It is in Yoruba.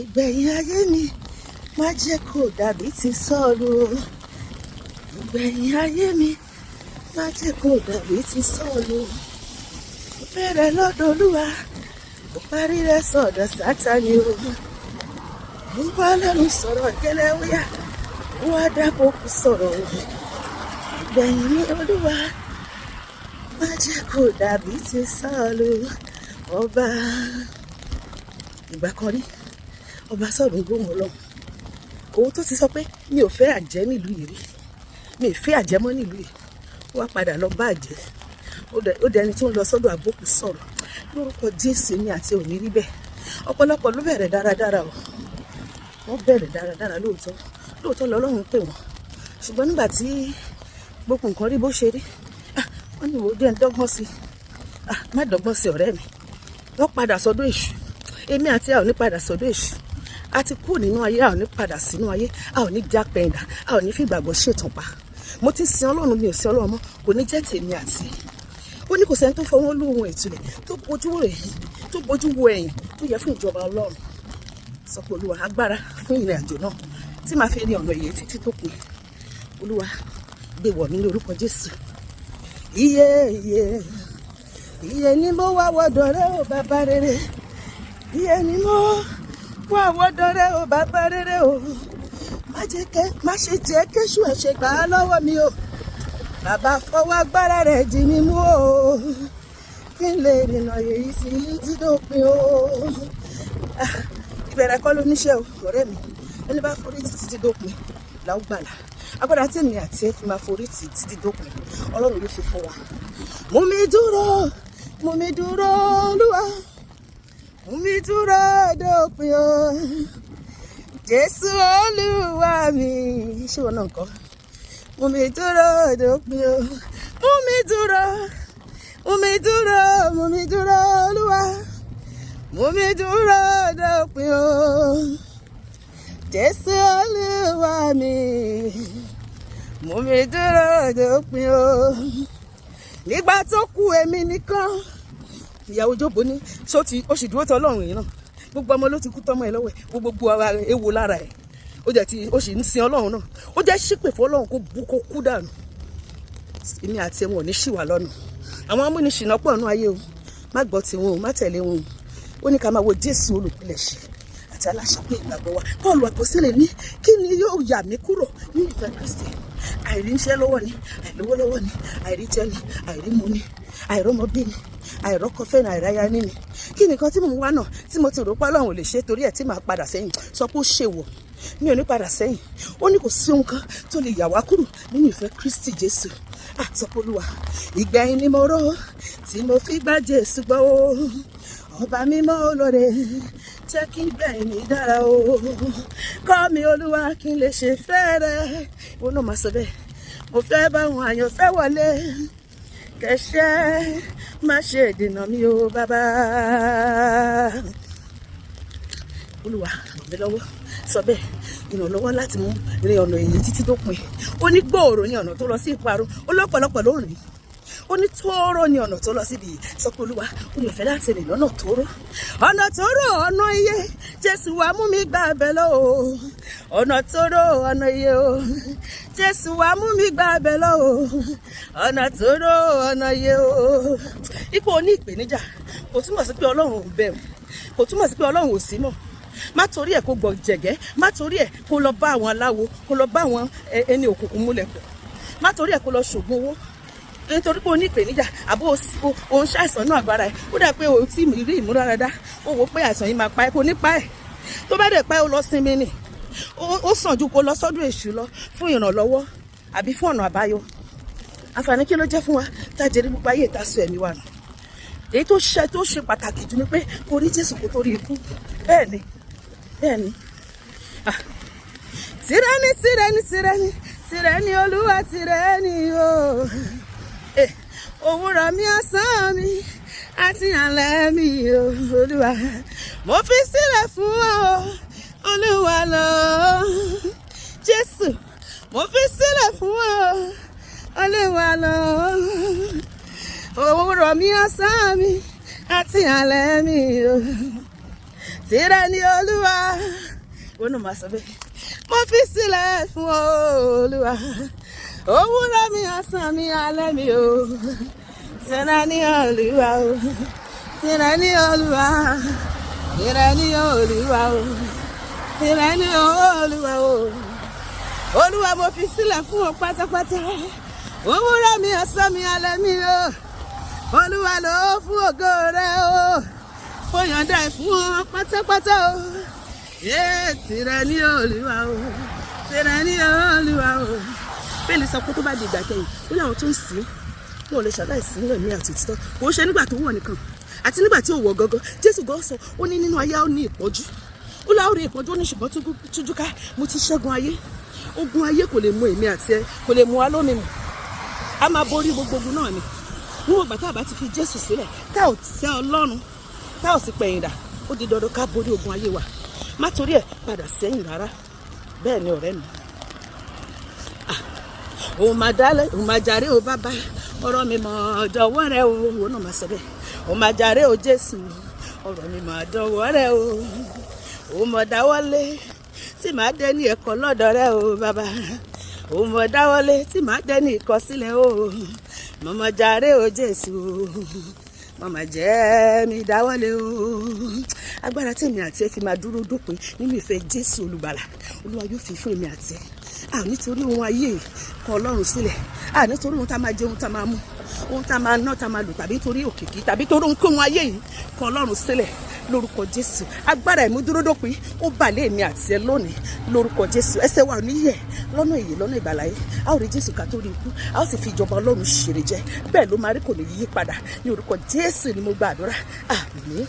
Ìgbẹ̀yìn ayé mi, má jẹ́ kó dàbí ti Sọ́ọ̀lù o. Ìgbẹ̀yìn ayé mi, má jẹ́ kó dàbí ti Sọ́ọ̀lù o. Ó bẹ̀rẹ̀ lọ́dọ̀ Olúwa, ó parí rẹ̀ sọ̀dọ̀ Sátánì o. Ó bá Ọlọ́run sọ̀rọ̀ gẹ́lẹ́wíyá, ó wá dábòkú sọ̀rọ̀ o. Ìgbẹ̀yìn mi, Olúwa, má jẹ́ kó dàbí ti Sọ́ọ̀lù ọba. Ìgbà kan rí, ọba Sọ́ọ̀lù ń gbóhùn Ọlọ́run. Òun tó ti sọ pé mi ò fẹ́ àjẹ́ nílùú yìí rí, mi ò fẹ́ àjẹ́ mọ́ nílùú yìí, ó wá padà lọ bá àjẹ́. Ó dẹni tó ń lọ sọ́dọ̀ àbókù sọ̀rọ̀. Lórúkọ Jésù, èmi àti òní rí bẹ́ẹ̀. Ọ̀pọ̀lọpọ̀ ló bẹ̀rẹ̀ dáradára o. Wọ́n bẹ̀rẹ̀ dáradára lóòótọ́. Lóòótọ́ lọ́lọ́run pè wọ́n. Ṣùgbọ́n nígbà tí gbogbo nǹkan rí bó ṣe rí, wọ́n ní ìwọ jẹ́ ń dọ́gbọ́n sí. Má dọ́gbọ́n sí ọ̀rẹ́ mi. Wọ́n padà sọ́dọ̀ èṣù. Èmi àti a ò ní padà sọ́dọ̀ èṣù. A ti kúrò nínú ayé, a ò ní padà sínú ayé, a ò ní jápẹ̀yìndà, a ò ní fìgbàgbọ́ ṣètàn pa. Mo ti sin Ọlọ́run, mi ò sin Ọlọ́run mọ́, kò ní jẹ́ tèmi àti. Ó ní kò sẹ́ni tó fọwọ́ lù ohun ìtúlẹ̀, tó bojú wò ẹ̀yìn, tó bojú wo ẹ̀yìn, tó yẹ fún ìjọba Ọlọ́run. Sọ pé Olúwa, agbára fún ìrìn àjò náà tí màá fi rin ọ̀nà ìyè títí tó kù. Olúwa, gbé wọ̀ mí ní orúkọ Jésù. Iye, iye, iye ni mo wá wọ́dọ̀ rẹ o, bàbá rere. Iye ni mo wá wọ́dọ̀ rẹ o, bàbá rere o. Má jẹ́ kẹ́, má ṣe jẹ́ kéṣù ẹ̀ṣẹ̀ gbà á lọ́wọ́ mi o. Bàbá, fọwọ́ agbára rẹ̀ dì mí mú o. Kí n lè rìnà èyí sí títí dópin o. Ìbẹ̀rẹ̀ kọ́ ló níṣẹ́ o, ọ̀rẹ́ mi. Ẹni bá forí tì títí dópin la ó gbàlà. Agbára tí èmi àti ẹ fi máa forí tì títí dópin, Ọlọ́run ló fi fún wa. Mú mi dúró, mú mi dúró, Olúwa. Mú mi dúró dópin o. Jésù Olúwa mi. Ṣé ìwọ náà kọ́? Mú mi dúró dópin o. Mú mi dúró, mú mi dúró, mú mi dúró, Olúwa. Mú mi dúró dópin o. Jésù Olúwa mi. Mú mi dúró dópin o. Nígbà tó kú èmi nìkan, ìyàwó Jóòbù ní ṣó ti ó sì dúró tọ Ọlọ́run yìí náà. Gbogbo ọmọ ló ti kú tọmọ ẹ lọ́wọ́ ẹ̀, gbogbo ara rẹ̀ ewo lára ẹ̀. Ó jẹ́ ti ó sì ń sin Ọlọ́run náà. Ó jẹ́ ṣípè fún Ọlọ́run kó bú kó kú dànù. Èmi àti ẹ̀wọ̀n ò ní ṣì wà lọ́nà. Àwọn amúniṣìnà pọ̀ nínú ayé o. Má gbọ́ tiwọn o, má tẹ̀lé wọn o. Ó ní ká máa wo Jésù olùpilẹ̀ṣẹ̀ àti aláṣepé ìgbàgbọ́ wa. Paul àpọ́sítélì ní kí ni yóò yà mí kúrò nínú ìfẹ́ Kristi? Àìríṣẹ́ lọ́wọ́ ni, àìlówó lọ́wọ́ ni, àìríjẹ ni, àìrímu ni, àìrọ́mọbí ni, àìrọ́kọfẹ́ ni, àìráyá ní ni. Kí nìkan tí mò ń wá náà tí mo ti rò pé Ọlọ́run ò lè ṣe torí ẹ̀ tí màá padà sẹ́yìn? Sọ pé ó ṣèwọ̀, mi ò ní padà sẹ́yìn. Ó ní kò sí ohun kan tó lè yà wá kúrò nínú ìfẹ́ Kristi Jésù. Sọ pé Olúwa, ìgbẹ̀yìn ni mo rò tí mo fi gbà Jésù gbọ́ o. Ọba mímọ́ olóore, jẹ́ kí n gbẹ̀yìn mi dára o. Kọ́ mi, Olúwa, kí n lè ṣe fẹ́ rẹ. Ìwọ náà máa sọ bẹ́ẹ̀. Mo fẹ́ bá àwọn àyànfẹ́ wọlé. Kẹ̀ṣẹ́ má ṣe dènà mi o, bàbá. Olúwa, ràn mí lọ́wọ́. Sọ bẹ́ẹ̀, ìrànlọ́wọ́ láti mú rin ọ̀nà èyí títí dópin. Ó ní gbòòrò ní ọ̀nà tó lọ sí ìparun. Ó lọ́pọ̀lọpọ̀ ló rìn. Ó ní tóóró ní ọ̀nà tó lọ síbi yìí. Sọ pé Olúwa, ó lè fẹ́ láti rìn lọ́nà tóóró. Ọ̀nà tóóró, ọ̀nà iye. Jésù wá mú mi gbà bẹ̀ lọ o. Ọ̀nà tóóró, ọ̀nà iye o. Jésù wá mú mi gbà bẹ̀ lọ o. Ọ̀nà tóóró, ọ̀nà iye o. Ipò oní ìpèníjà kò túmọ̀ sí pé Ọlọ́run ò bẹ̀ o. Kò túmọ̀ sí pé Ọlọ́run ò sí mọ́. Má torí ẹ̀ kó gbọ̀ jẹ̀gẹ́. Má torí ẹ̀ kó lọ bá àwọn aláwo, kó lọ bá àwọn ẹni òkùnkùn múlẹ̀ pọ̀. Má torí ẹ̀ kó lọ ṣògùn owó. Nítorí pé o ní ìpèníjà, àbó o ń ṣàìsàn náà agbára ẹ̀. Ó dà pé o tí rí ìmúláradá. Ó wò pé àìsàn yìí máa pa ẹ́, kò ní pa ẹ́. Tó bá dẹ̀ pa ẹ́, ó lọ sinmi ni. Ó sàn ju kó lọ sọ́dọ̀ èṣù lọ fún ìrànlọ́wọ́ àbí fún ọ̀nà àbáyọ. Àǹfààní kí ló jẹ́ fún wa tá a jẹrí gbogbo ayé ìta sọ ẹ̀mí wa nù? Èyí tó ṣe pàtàkì jù ni pé kó rí Jésù kó tó rí ikú. Bẹ́ẹ̀ni, bẹ́ẹ̀ni. Tìrẹ ni, tìrẹ ni, tìrẹ ni, tìrẹ ni Olúwa, tìrẹ ni o. Òwúrọ̀ mi, ọ̀sán mi àti alẹ́ mi o, Olúwa. Mo fi sílẹ̀ fún ọ, Olúwa lọ. Jésù, mo fi sílẹ̀ fún ọ, Olúwa lọ. Òwúrọ̀ mi, ọ̀sán mi àti alẹ́ mi o. Tìrẹ ni Olúwa. Wọn náà máa sọ bẹ́ẹ̀. Mo fi sílẹ̀ fún Olúwa. Òwúrọ̀ mi, ọ̀sán mi, alẹ́ mi o. Tìrẹ ni Olúwa o. Tìrẹ ni Olúwa. Tìrẹ ni Olúwa o. Tìrẹ ni Olúwa o. Olúwa, mo fi sílẹ̀ fún ọ pátápátá. Òwúrọ̀ mi, ọ̀sán mi, alẹ́ mi o. Olúwa, ló fún ògo rẹ o. Mo yọ̀ǹda ẹ̀ fún ọ pátápátá o. Yé, tìrẹ ni Olúwa o. Tìrẹ ni Olúwa o. Bẹ́ẹ̀ni, sọ pé tó bá di ìgbà kẹyìn, ó ní àwọn tó ń sìn wọn ò lè ṣaláìsí nínú ẹ̀mí àti òtítọ́. Kò ń ṣe nígbà tó wọ̀ nìkan àti nígbà tí ò wọ̀ gangan. Jésù gan sọ, ó ní nínú ayé ó ní ìpọ́njú, ó láwọn rí ìpọ́njú, ó ní ṣùgbọ́n tújú ká, mo ti ṣẹ́gun ayé. Ogun ayé kò lè mú èmi àti ẹ, kò lè mú wa lómi mu. A máa borí gbogbo ogun náà ni níwọ̀n ìgbà tá a bá ti fi Jésù sílẹ̀, tá ò tẹ́ Ọlọ́run, tá ò sì pẹ̀yìn dà. Ó di dandan ká borí ogun ayé wa. Má torí ẹ̀ padà sẹ́yìn rárá. Bẹ́ẹ̀ ni, ọ̀rẹ́ mi, òun máa dálẹ̀, òun máa jàre o. Bàbá, ọ̀rọ̀ mi mọ̀ dọ̀wọ́ rẹ o. Òun náà máa sọ bẹ́ẹ̀. Òun máa jàre o Jésù, ọ̀rọ̀ mi mọ̀ dọ̀wọ́ rẹ o. Òun mọ̀ dáwọ́lé tí màá dé ní ẹ̀kọ́ lọ́dọ̀ rẹ o. Bàbá, òun mọ̀ dáwọ́lé tí màá dé ní ìkọsílẹ̀ o. Mọ̀mọ́ jàre o Jésù, mọ̀mọ́ jẹ́ mi dáwọ́lé o. Agbára tí èmi àti ẹ fi máa dúró dópin nínú ìfẹ́ Jésù Olùgbàlà, Olúwa yóò fi fún èmi àti ẹ. À nítorí ohun ayé kọ Ọlọ́run sílẹ̀, à nítorí ohun tá a máa jẹ, ohun tá a máa mú, ohun tá a máa ná, tá a máa lò, tàbí torí òkìkí, tàbí torí ohunkóhun ayé yìí kọ Ọlọ́run sílẹ̀. Lórúkọ Jésù, agbára ìmúdúródópin ó bà lé èmi àti ẹ lónìí. Lórúkọ Jésù, ẹsẹ̀ wa ò ní yẹ̀ lọ́nà ìyè, lọ́nà ìgbàláyé. A ó rí Jésù ká tó rí ikú, a ó sì fi ìjọba Ọlọ́run ṣèrè jẹ. Bẹ́ẹ̀ ló máa rí, kò ní yí padà. Ní orúkọ Jésù ni mo gba àdúrà, àmín.